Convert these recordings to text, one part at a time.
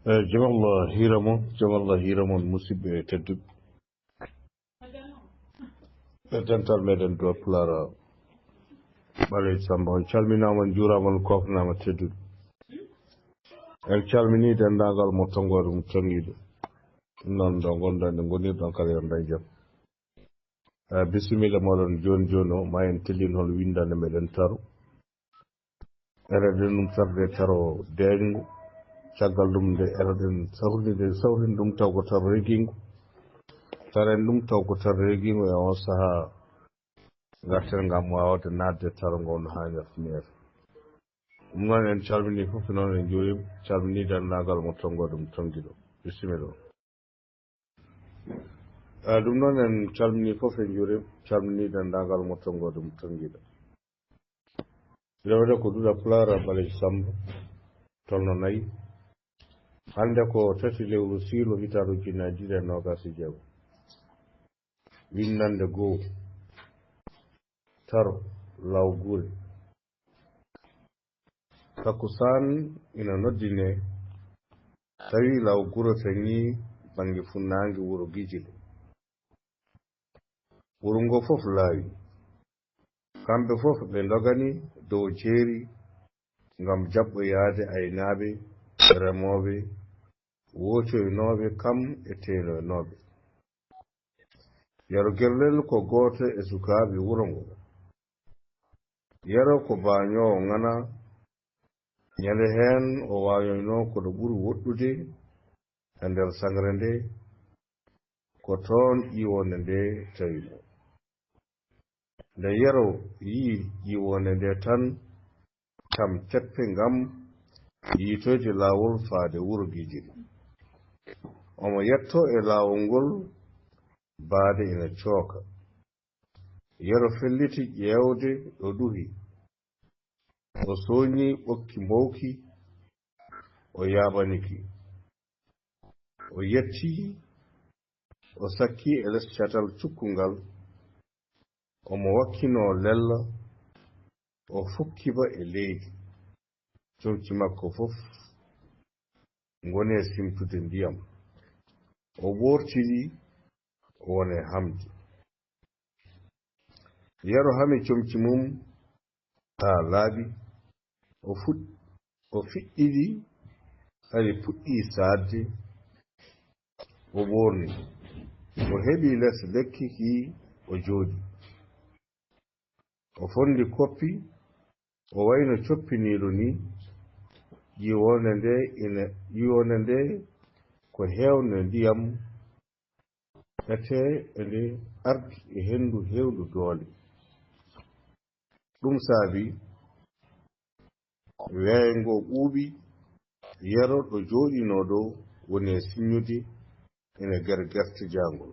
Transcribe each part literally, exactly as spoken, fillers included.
Eh, jamallah hiira mon, jamallah hiira mon, musidɓe tedduɓe. E dental meɗen Duwa Pulaar, Ɓaleejo Samba, on calminaama, on njuuraama, on koofnaama teddude. En calminii denndaangal mo tonngoode mo tonngiiɗo. Noon ɗo ngonɗon, nde ngonirɗon kala, yo on dañ jam. Eh, bisimilla mooɗon jooni jooni o, ma en tellin hol winndannde meɗen taro. Eɗen ɗum sarde taro deeƴngo. Caggal ɗum nde eɗen sawrinde, sawrinde ɗum taw ko taro regingo. Taren ɗum taw ko taro regingo e on sahaa ngarten ngam waawde naatde taro ngo no haanirta neefa. Ɗum noon en calminii fof, noon en njuuriima, calminii denndaangal mo tonngoode mo tonngiiɗo. Bisimilla. Eh, ɗum noon en calminii fof, en njuuriima, calminii denndaangal mo tonngoode mo tonngiiɗo. Rewde ko Duɗa Pulaar Ɓaleejo Samba, tolno nayi. Hannde ko tati lewru siilo hitaande ujunnaji ɗiɗi e noogas e jeego. Winndannde goo, taro, law gure. Takkusaan ina noddinee, tawi law gure feŋii bannge funnaange wuro Gijili. Wuro ngoo fof laawi. Kamɓe fof ɓe ndogani dow jeeri ngam jaɓɓoyaade aynaaɓe, remooɓe, woocoynooɓe kam e teenoynooɓe. Yero Gerlel ko gooto e sukaaɓe wuro ngoo. Yero ko baañoowo ŋana. Ñande heen o waañoynoo ko ɗo ɓuri woɗɗude e nder saŋre ndee, ko toon ƴiiwoonde ndee tawinoo. Nde Yero yiyi ƴiiwoonde ndee tan, kam teppe ngam yiytoyde laawol faade wuro Gijiri. Omo yettoo e laawol ngol, baade ina cooka. Yero felliti ƴeewde ɗo ɗuhi. O sooñi ɓokki mbowki, o yaaɓani ki. O yetti, o sakki e les catal cukku ngal, omo wakkinoo lella, o fukkiba e leydi. Comci makko fof ngoni e simtude ndiyam. O ɓoortidi, o woni e hamde. Yero hami comci mum haa laaɓi, o fuɗ-, o fiɗɗidi, hari puɗɗii saatde, o ɓoorni. O heɓi les lekki ki, o jooɗi. O fondi koppi, o wayno coppiniiɗo ni, ƴiiwoonde nde ina, ƴiiwoonde nde ko heewnde ndiyam, etee e nde ardi e henndu heewndu doole. Ɗum saabi weeyo ngo ɓuuɓi, Yero ɗo jooɗinoo ɗo woni e siññude ina gergerte jaangol.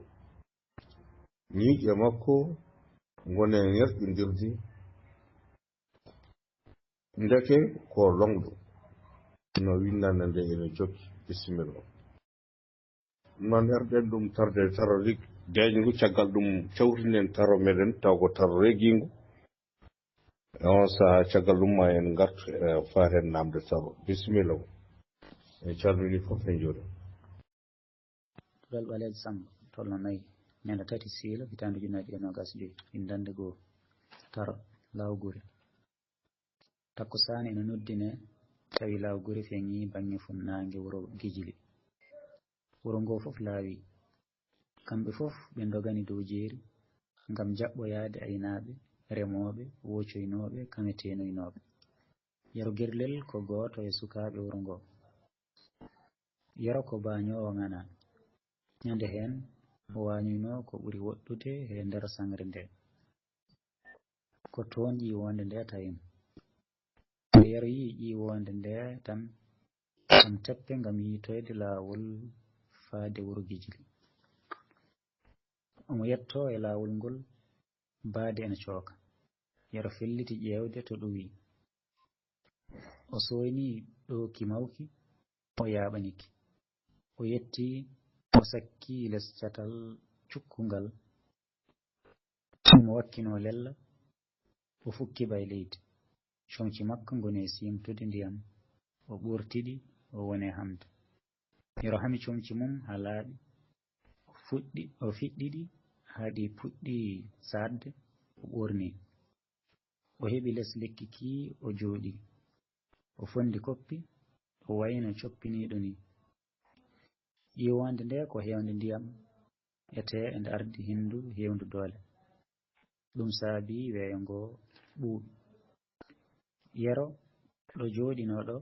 Ñiiƴe makko ngoni e ŋerƴindirde. Ndeke ko longɗo. No winndannde nde ina jokki. Bisimilla. Noon erɗen ɗum tarde taro lig-, deeƴngu, caggal ɗum cawtinen taro meɗen, taw ko taro regiingu. E on sahaa, caggal ɗum ma en ngartu e faaten naamde taro. Bisimilla. En calminii fof, en njuuriima. Duɗal Ɓaleejo Samba, tolno nayi, ñande tati siilo, hitaande ujunnaji ɗiɗi e noogas e joy, winndannde goo, taro, law gure. Takkusaan ina noddinee, tawi law gure feŋii baŋŋe funnaange wuro Gijili. Wuro ngoo fof laawi. Kamɓe fof ɓe ndogani dow jeeri ngam jaɓɓoyaade aynaaɓe, remooɓe, woocoynooɓe, kam e teenoynooɓe. Yero Gerlel ko gooto e sukaaɓe wuro ngoo. Yero ko baañoowo ŋana. Ñande heen, o waañoynoo ko ɓuri woɗɗude e nder saŋre ndee. Ko toon ƴiiwoonde ndee tawi mo. Nde Yero yiyi ƴiiwoonde ndee tan, kam teppe ngam yiytoyde laawol faade wuro Gijili. Omo yettoo e laawol ngol, baade ena cooka. Yero felliti ƴeewde to ɗuwi. O sooynii ɗo ki mawki, o yaaɓani ki. O yetti, o sakki les catal cukku ngal. Omo wakkinoo lella, o fukkiba e leydi. Comci makko ngoni e siimtude ndiyam, o ɓoortiɗi, o woni e hamde. Yero hami comci mum haa laaɓi. O fuɗɗi, o fiɗɗi ɗi haa ɗi puɗɗi saatde, o ɓorni. O heɓi les lekki kii, o jooɗi. O fondi koppi, o wayno coppiniiɗo nii. Ƴiiwoonde nde ko heewnde ndiyam e tee, e nde ardi henndu heewndu doole. Ɗum saabi weeyo ngo ɓuuɓi. Yero ɗo jooɗinoo ɗo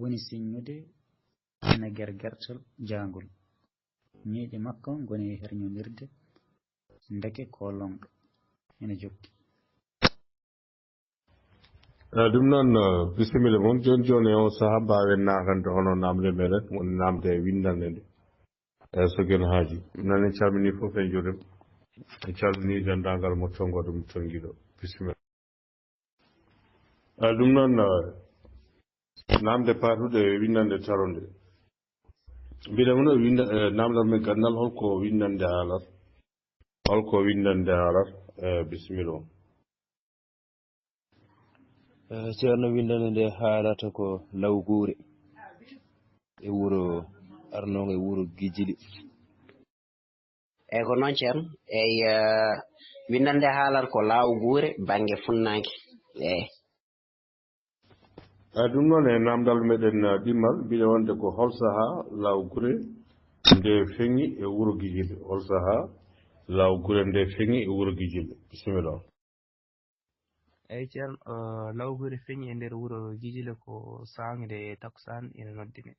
woni siññude ina gergertol jaangol. Ñiiƴe makko ngoni herñondirde, ndeke ko lomɗo ina jokki. Eyi, ɗum noon, eh, bisimilla mon. Jooni jooni, e oo sahaa, mbaawen naatande hono naamnde meɗen, woni naamnde e winndannde nde. Eyi, so gen haaji. Ɗum noon, en calminii fof, en njuuriima. En calminii denndaangal mo tonngo ɗum tonngiiɗo. Bisimilla. Eyi, ɗum noon, eh, naamnde paatuɗe e winndannde taronde. Mbiɗa wona winnda, eh, naamndal men ganndal, holko winndannde haalar? Holko winndannde haalar? Eh, bisimilla on. Eh, Ceerno, winndannde nde haalata ko lawguure e wuro arnoongo e wuro Gijili. Eyi, ko noon, Ceerno. Eyi, eh, winndannde haalar ko lawguure bannge funnaanke. Eyi. Eyi, ɗum noon, e naamndal meɗen, eh, ɗimmal, mbiɗa wonde ko hol sahaa lawgure nde feŋi e wuro Gijili? Hol sahaa lawgure nde feŋi e wuro Gijili? Bisimilla. Eyi, Ceerno, eh, lawgure feŋi e nder wuro Gijili ko sahnge nde takkusaan ina noddine.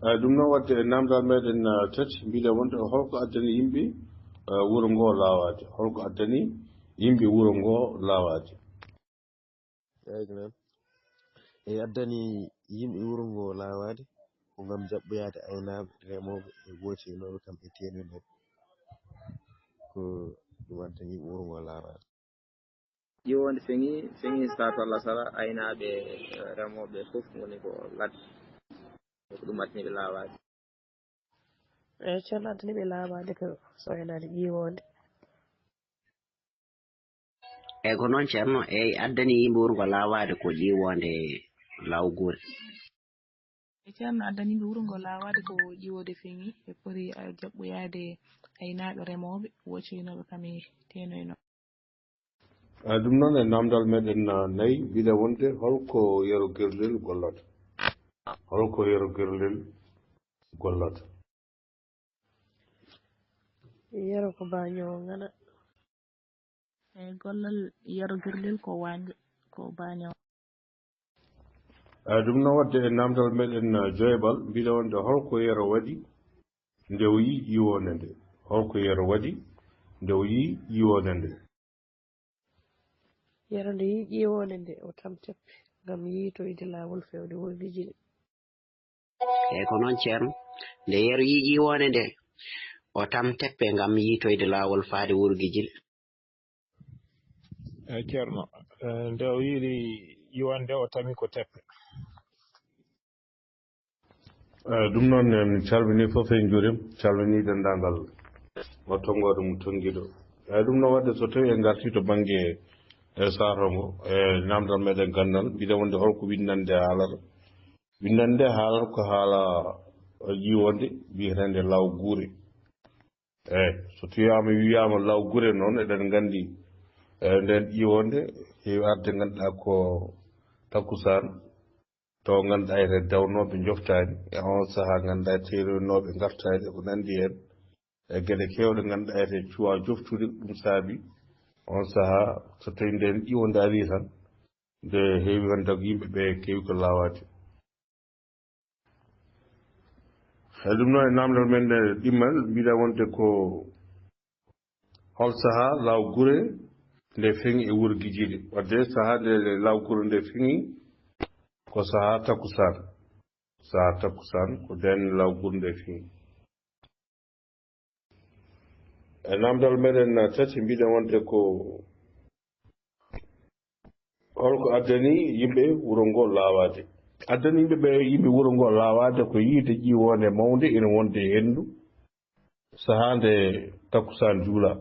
Eyi, ɗum noon, waɗde e naamndal meɗen, eh, tati, mbiɗa wonde holko addani yimɓe, eh, wuro ngo laawaade? Holko addani yimɓe wuro ngo laawaade? Eyi, noon. E addani yimɓe wuro ngo laawaade ko ngam jaɓɓoyaade aynaaɓe, remooɓe e gootinooɓe kam e teeninooɓe. Ko ɗum addani yimɓe wuro ngo laawaade. Ƴiiwoonde feŋi, feŋi saatu alasara, aynaaɓe, eh, remooɓe fof ngoni ko ladde. Ko ɗum addani ɓe laawaade. Eyi, Ceerno, addani ɓe laawaade ko so aynaade ƴiiwoonde. Eyi, ko noon, Ceerno. Eyi, addani yimɓe wuro ngo laawaade ko ƴiiwoonde lawgure. Eyi, Ceerno, addani yimɓe wuro ngo laawaade ko ƴiiwoonde feŋi, ɓe poti, eh, jaɓɓoyaade aynaaɓe remooɓe, woocoynooɓe kam e teenoynooɓe. Eyi, ɗum noon, e naamndal meɗen, eh, nayi, mbiɗa wonde holko Yero Gerlel gollata? Holko Yero Gerlel gollata? Yero ko baañoowo ŋana. Eyi, gollal Yero Gerlel ko waañde, ko baañoowo. Eyi, ɗum noon, waɗde e naamndal meɗen, eh, joyɓal, mbiɗa wonde holko Yero waɗi nde o yii ƴiiwoonde nde? Holko Yero waɗi nde o yii ƴiiwoonde nde? Yero nde yii ƴiiwoonde nde, o tamteppe ngam yiytoyde laawol feewde wuro Gijili. Eyi, ko noon, Ceerno. Nde Yero yii ƴiiwoonde nde, o tamteppe ngam yiytoyde laawol faade wuro Gijili. Eyi, Ceerno, eh, nde o yii ƴiiwoonde nde, o tami ko teppe. Eyi, ɗum noon, en calminii fof, en njuuriima, calminii denndaangal mo tonngooɗo mo tonngiiɗo. Eyi, ɗum noon, waɗde so tawii en ngartii to bannge, e, Saartongo, e naamndal meɗen ganndal, mbiɗa wonde holko winndannde haalata? Winndannde haalata ko haala, e, ƴiiwoonde biyeteende lawgure. Eyi, so tuyaama wiyaama lawgure noon, eɗen nganndi, e, ndeen ƴiiwoonde heewi arde, ngannduɗaa ko takkusaan, taw ngannduɗaa ete dawnooɓe njoftaani, e oon sahaa ngannduɗaa teenoynooɓe ngartaani, e ko nanndi heen, e geɗe keewɗe ngannduɗaa ete cuwaa joftude, ko ɗum saabi oon sahaa so tawii ndeen ƴiiwoonde arii tan, nde heewi hannde ko yimɓe ɓe keewi ko laawaade. E ɗum noon, e naamndal men nde ɗimmal, mbiɗa wonde ko hol sahaa lawgure nde feŋi e wuro Gijili? Waɗde sahaa nde lawgure nde feŋi ko sahaa takkusaan. Sahaa takkusaan ko ndeen lawgure nde feŋi. E naamndal meɗen tati, mbiɗen wonde ko holko addani yimɓe wuro ngo laawaade? Addani yimɓe ɓe, yimɓe wuro ngo laawaade ko yiyde ƴiiwoonde mawnde ina wonde e henndu, sahaa nde takkusaan juulaa.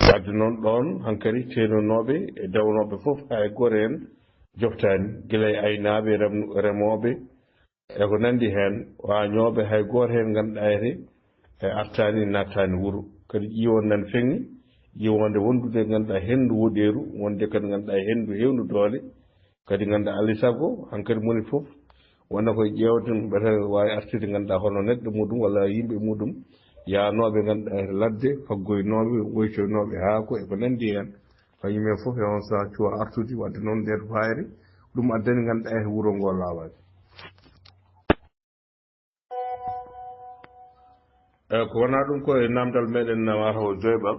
Wadde noon, ɗoon hankadi teeninooɓe e dawnooɓe fof, hay gooto heen joftaani, gila e aynaaɓe, rem-, remooɓe, e ko nanndi heen, waañooɓe, hay gooto heen ngannduɗaa ete e artaani, nattaani wuro. Kadi ƴiiwonde nan feŋni, ƴiiwonde wondude ngannduɗaa henndu woɗeeru, wonde kadi ngannduɗaa henndu heewndu doole, kadi ngannduɗaa alaa e sago, hankadi moni fof wona koye ƴeewde, mbete waawi artirde ngannduɗaa hono neɗɗo muɗum walla yimɓe muɗum, yaanooɓe ngannduɗaa e ladde, faggoynooɓe, woytoynooɓe haako e ko nanndi heen. Kañum en fof e on sahaa cuwa artude, wadde noon nder fayre, ɗum addani ngannduɗaa e wuro ngo laawaade. Eyi, ko wonaa ɗum ko e naamndal meɗen wata o joyɓal.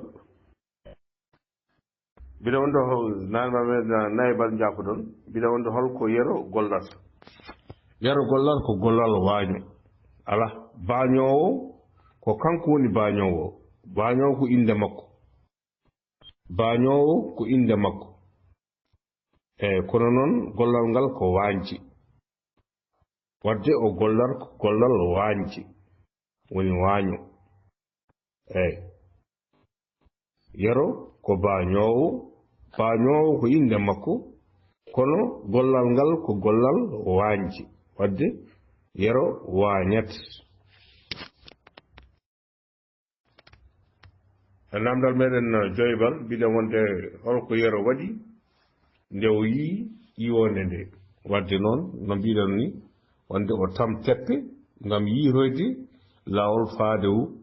Mbiɗa wonde ho-, naamndal meɗen naybal njaafo-ɗon. Mbiɗa wonde holko yero gollata? Yero gollal ko gollal waaño. Alaa, baañoowo ko kanko woni baañoowo. Baañoowo ko innde makko. Baañoowo ko innde makko. Eyi, kono noon gollal ngal ko waañde. Wadde o gollal ko gollal waañde, woni waaño. Eyi. Yero ko baañoowo, baañoowo ko innde makko, kono gollal ngal ko gollal waañde. Wadde yero waañat. E naamndal meɗen joyɓal, mbiɗen wonde holko yero waɗi nde o yii ƴiiwonde nde. Wadde noon, no mbiɗen ni, wonde o tam teppe ngam yiitoyde laawol faade wu-,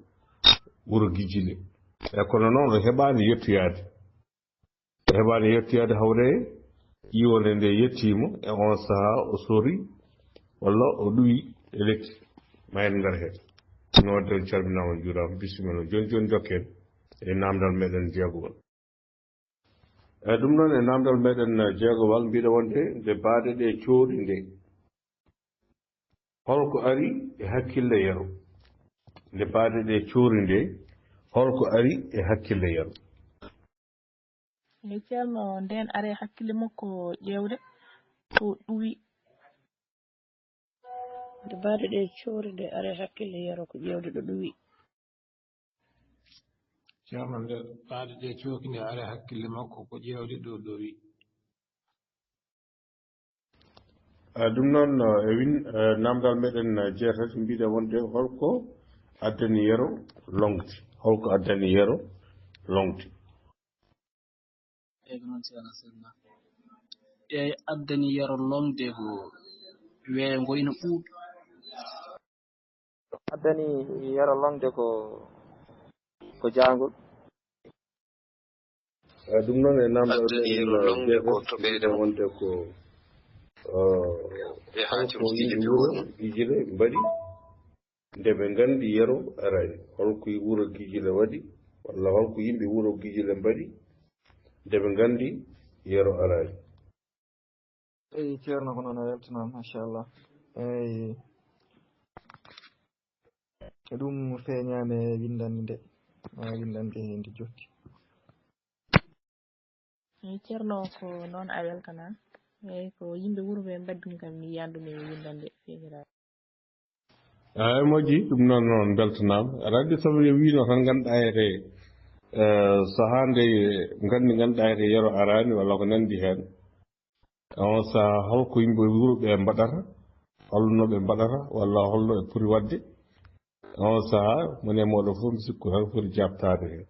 wuro Gijile. E kono noon, o heɓaani yettoyaade. O heɓaani yettoyaade hawre ƴiiwonde nde yettiima, e on sahaa o sori walla o ɗuwi e lekki. Ma en ngar heen. No wadde on calminaama, on njuuraama, bisimilla. Jooni jooni njokken e naamndal meɗen jeegowal. Eyi, ɗum noon e naamndal meɗen jeegowal, mbiɗa wonde nde baade ɗe coori nde, holko ari e hakkille yero? Nde baade ɗe coori nde, holko ari e hakkille yero? Eyi, Ceerno, ndeen ari e hakkille makko ƴeewde to ɗuwi. Nde baade ɗe coori nde, ari e hakkille yero ko ƴeewde ɗo ɗuwi. Ceerno, nde baade ɗe cooki nde, ari e hakkille makko ko ƴeewde ɗo ɗuwi. Eh, ɗum noon, eh, e win-, eh, naamndal meɗen, eh, jeetati, mbiɗen wonde holko addani yero longde? Holko addani yero longde? Eyi, ko noon, Ceerno, Ceerno. Eyi, addani yero longde ko weeyo ngo ina ɓuuɓi. Addani yero longde ko, ko jaangol. Eh, ɗum noon e naamndal addani meɗen, yero eh, longde ko jeetati, toɓeede mbiɗen wonde ko, eh, e haa holko yimɓe wuro Gijile mbaɗi nde ɓe nganndi yero araani? Holko wuro Gijile waɗi, walla holko yimɓe wuro Gijile mbaɗi nde ɓe nganndi yero araani? Eyi, Ceerno, ko noon a weltanaama, machallah. Eyi, ko ɗum feeñaani e winndannde nde, ma winndannde nde jokki. Eyi, Ceerno, ko noon a weltanaama. Eyi, ko yimɓe wuro ɓe mbaɗi ɗum kam, mi yiyaani ɗum e winndannde feeñiraani. Eyi, moƴƴi, ɗum noon, noon mbeltanaama. Aɗa anndi, sabu yo wiino tan ngannduɗaa ete, eh, sahaa nde nganndi, ngannduɗaa ete yero araani walla ko nanndi heen. E on sahaa, holko yimɓe wuro ɓe mbaɗata, holno ɓe mbaɗata, walla holno ɓe poti waɗde? E on sahaa, moni e mooɗon fof, mi sikku tan foti jaabtaade heen.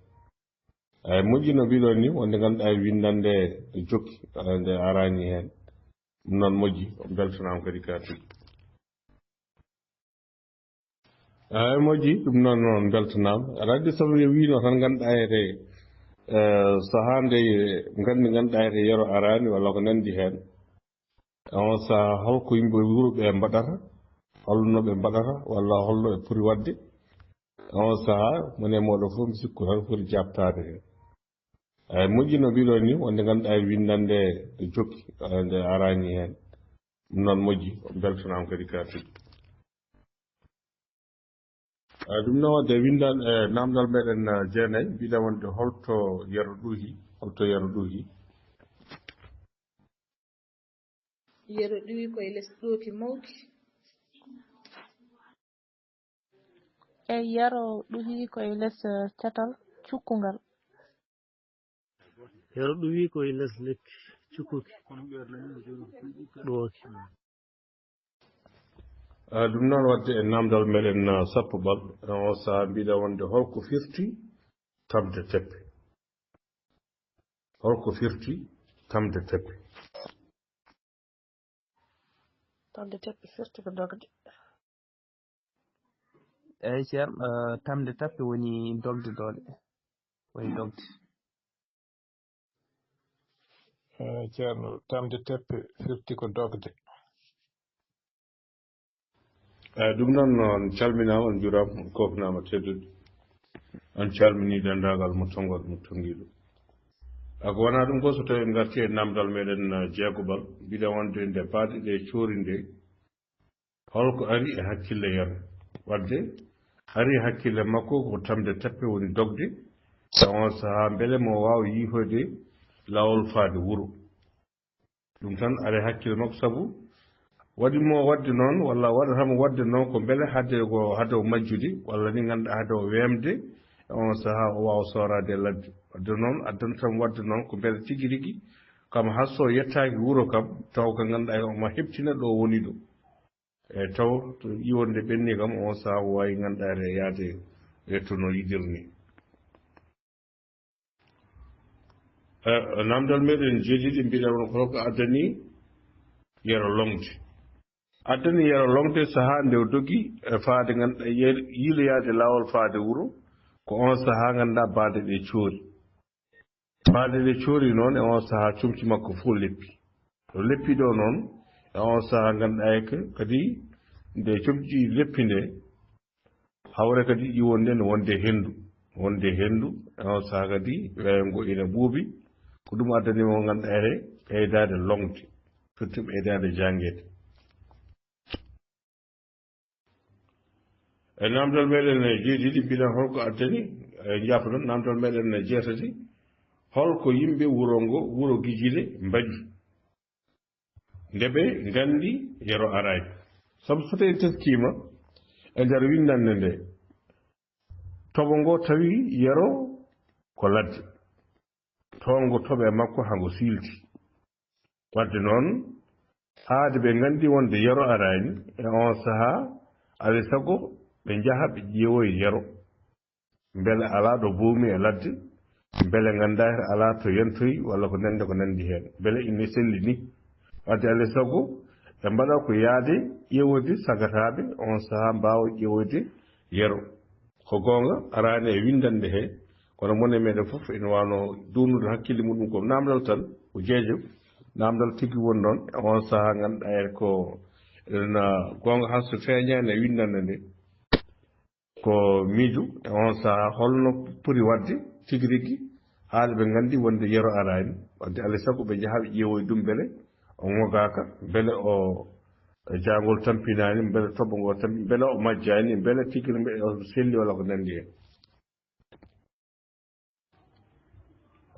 Eyi, moƴƴi no mbiɗon ni, wonde ngannduɗaa e winndannde nde jokki, eh, nde araani heen. Ɗum noon moƴƴi, on mbeltanaama kadi ka tigi. Eyi, moƴƴi, ɗum noon, noon mbeltanaama. Aɗa anndi, sabu yo wiino tan ngannduɗaa ete, eh, sahaa nde nganndi, ngannduɗaa ete yero araani walla ko nanndi heen. E on sahaa, holko yimɓe wuro ɓe mbaɗata, holno ɓe mbaɗata, walla holno ɓe poti waɗde? E on sahaa, moni e mooɗon fof, mi sikku tan foti jaabtaade heen. Eyi, moƴƴi no mbiɗon ni, wonde ngannduɗaa e winndannde nde jokki, eh, nde araani heen. Ɗum noon moƴƴi, on mbeltanaama kadi ka tigi. Eh, ɗum noon wadde winndan, eh, naamndal meɗen, eh, jeenayi, mbiɗen wonde holto yero ɗuhi, holto yero ɗuhi? Yero ɗuwi koye les ɗooki mawki. Eyi, yero ɗuwi koye les, eh, catal cukkungal. Yero ɗuwi koye les lekki. Cukkuki. Ɗooki. Ah, ɗum noon, waɗde e naamndal meɗen, ah, sappo bal. E on sahaa mbiɗa wonde holko firti tamde teppe? Holko firti tamde teppe? Tamde teppe firti ko dogde. Eeyi, Ceerno, eh, tamde teppe woni dogde doole. Woni dogde. Eh, Ceerno, tamde teppe firti ko dogde. Eh, ɗum noon, on calminaama, on njuuraama, on koofnaama teddude. On calminii denndaangal mo tonngol, mo tonngiiɗo. Ah, ko wonaa ɗum ko, so tawii en ngartii e naamndal meɗen, eh, jeegobal, mbiɗa wonde nde baɗe ɗe coori nde, holko ari e hakkille Yero? Waɗde ari e hakkille makko ko tamde teppe woni dogde, e on sahaa mbele mo waawa yihoyde laawol faade wuro. Ɗum tan ari e hakkille makko, sabu waɗi mo waɗde noon, walla waɗata mo waɗde noon ko mbele hade ko, hade o majjude, walla ni ngannduɗaa hade o weemde, e on sahaa o waawa sooraade e ladde. Waɗde noon, addanta mo waɗde noon ko mbele tigi rigi kam, haa so yettaaki wuro kam, taw ko ngannduɗaa omo heɓtina ɗo woni ɗo. E taw to iwonde ɓenni kam, on sahaa o waawi ngannduɗaa yaade e to no yiɗiri ni. Eh, naamndal meɗen jeeɗiɗi, mbiɗa won ko holko addani Yero longde. Addani Yero longde sahaa nde o dogi e faade ngannduɗaa yer-, yiiloyaade laawol faade wuro, ko on sahaa ngannduɗaa baɗe ɗe coori. Baɗe ɗe coori noon, e on sahaa comci makko fof leppi. To leppi ɗo noon, e on sahaa ngannduɗaa e ka-, kadi nde comci leppi nde, hawre kadi iwonde no wonde henndu. Wonde henndu, e on sahaa kadi weeyo ngo ina ɓuuɓi. Ko ɗum addani mo ngannduɗaa ere ɓeydaade longde, firti ɓeydaade janngeede. E naamndal meɗen e jeeɗiɗi, mbiɗen holko addani, e jaafoɗon, naamndal meɗen e jeetati, holko yimɓe wuro ngo, wuro Gijile mbaɗi nde ɓe nganndi Yero araani? Sabu so tawii en teskiima e nder winndannde nde, toɓo ngo tawi Yero ko ladde. Toon ngo toɓe makko haa ngo siilti. Waɗde noon, haade ɓe nganndi wonde Yero araani, e oon sahaa, alaa e sago ɓe njaha ɓe ƴeewoya Yero. Mbele alaa ɗo boomi e ladde, mbele nganndaa heen alaa to yantoyi walla ko nanndi, ko nanndi heen. Mbele ine selli ni. Waɗde alaa e sago ɓe mbaɗa ko yahde ƴeewde sagataaɓe oon sahaa mbaawa ƴeewoyde Yero. Ko goonga, araani e winndannde hee, kono mone meɗen fof ina waawno duunnude hakkille muɗum ko naamndal tan, ko jeejo naamndal tigi woni ɗoon e oon sahaa ngannduɗaa en ko ena goonga haa so feeñaani e winndannde nde. Ko miijo e oon sahaa holno poti waɗde tigi rigi haade ɓe nganndi wonde Yero araani, waɗde alaa e sago ɓe njaha ɓe ƴeewoya ɗum mbele o ŋogaaka, mbele o jaangol tampinaani, mbele toɓo ngo tampi, mbele o majjaani, mbele tigi rigi o selli walla ko nanndi heen.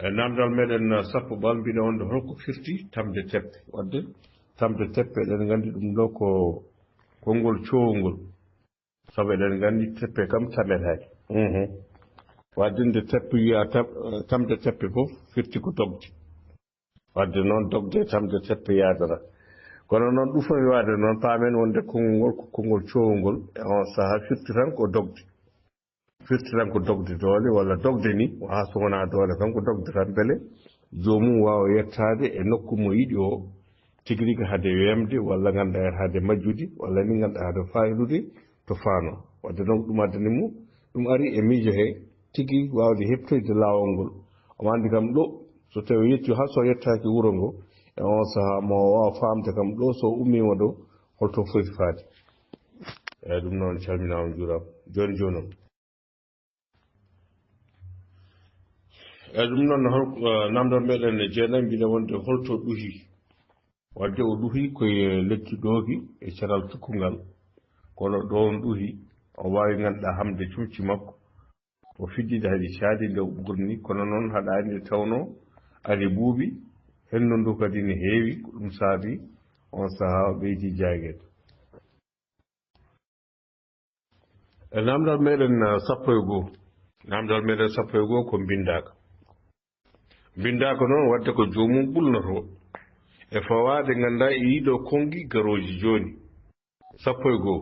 E naamndal meɗen sappo bal, mbiɗa wonde holko firti tamde teppe. Waɗde tamde teppe, eɗen nganndi ɗum ɗo ko konngol coowngol. Sabu eɗen nganndi teppe kam taɓetaake. Mhm. Waɗde nde teppe wiyaa tab-, tamde teppe fof firti ko dogde. Waɗde noon dogde e tamde teppe yaadata. Kono noon ɗum fof mi waɗde noon paamen wonde konngol ngol ko konngol coowngol e oon sahaa firti tan ko dogde. Firti tan ko dogde doole walla dogde ni, haa so wonaa doole kam ko dogde tan mbele joomum waawa yettaade e nokku mo yiɗi o tigi rigi hade weemde walla ngannduɗaa hade majjude walla ni ngannduɗaa hade faayidude to faanoo. Waɗde donc ɗum addani mo, ɗum ari e miijo hee tigi waawde heɓtoyde laawol ngol. Omo anndi kam ɗo so tawii o yettii haa so yettaaki wuro ngo e oon sahaa mo waawa faamde kam ɗo so ummiima ɗo holto foti faade. Eeyi, ɗum noon calminaama, njuuraama. Jooni jooni noon. Eeyi, ɗum noon hol-, eh, naamndal meɗen e jeenayi, mbiɗa wonde holto ɗuhi? Waɗde o ɗuhi ko e lekki ɗooki e caral cukkungal. Kono ɗo on ɗuhi, o waawi ngannduɗaa hamde comci makko. O fiɗɗiɗi haɗi caadi nde o ɓurni, kono noon haɗaani nde tawnoo ari ɓuuɓi, henndu ndu kadi ne heewi, ko ɗum saabi oon sahaa o ɓeydi jaageede. E naamndal meɗen, ah, sappo e goo. Naamndal meɗen sappo e goo ko mbinndaaka. Mbinndaaka noon waɗde ko joomum ɓulnotoo. E fawaade nganndaa e ɗiɗo konngi garooji jooni. Sappo e goo,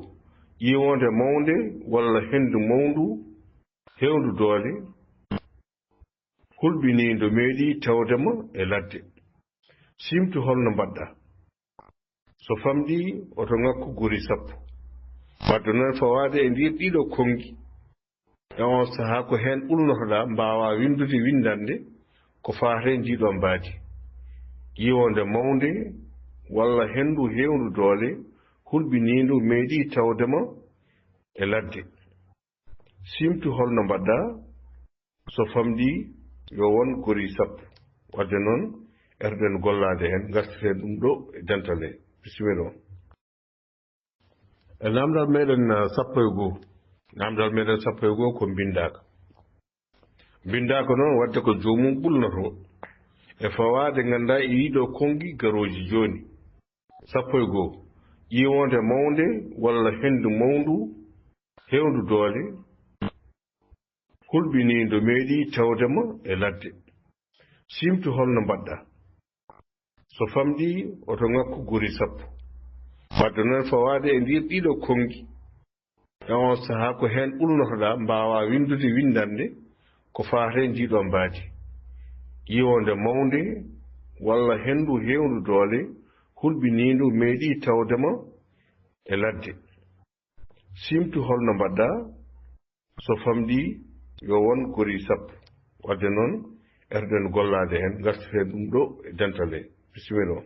ƴiiwoonde mawnde walla henndu mawndu heewndu doole, hulɓiniindo meeɗi tawde ma e ladde. Siimtu holno mbaɗɗa. So famɗi, oto ŋakku gori sappo. Wadde noon fawaade e ndiir ɗiɗo konngi. E on sahaa ko heen ɓulnotoɗaa mbaawaa winndude winndannde ko faati e ndiɗo mbaadi. Ƴiiwoonde mawnde walla henndu heewndu doole hulɓiniindu meeɗi tawde ma e ladde. Siimtu holno mbaɗɗa. So famɗi, yo won gori sappo. Wadde noon, erɗen gollaade heen, ngartiren ɗum ɗo e dental he. Bisimilla on. E naamndal meeɗen, ah, sappo e goo. Naamndal meeɗen sappo e goo ko mbinndaaka. Mbinndaaka noon wadde ko joomum ɓulnotoo. E fawaade nganndaa e ɗiɗo konngi garooji jooni. Sappo e goo, ƴiiwoonde mawnde walla henndu mawndu heewndu doole, hulɓiniindo meeɗi tawde ma e ladde. Siimtu holno mbaɗɗa. So famɗi, oto ŋakku gori sappo. Wadde noon fawaade e ndiir ɗiɗo konngi. E on sahaa ko heen ɓulnotoɗaa mbaawaa winndude winndannde ko faati e ndiɗo mbaadi. Ƴiiwoonde mawnde walla henndu heewndu doole hulɓiniindu meeɗi tawde ma e ladde. Siimtu holno mbaɗɗa. So famɗi, yo won gori sappo. Wadde noon, erɗen gollaade heen, ngartiren ɗum ɗo e dental he. Bisimilla on.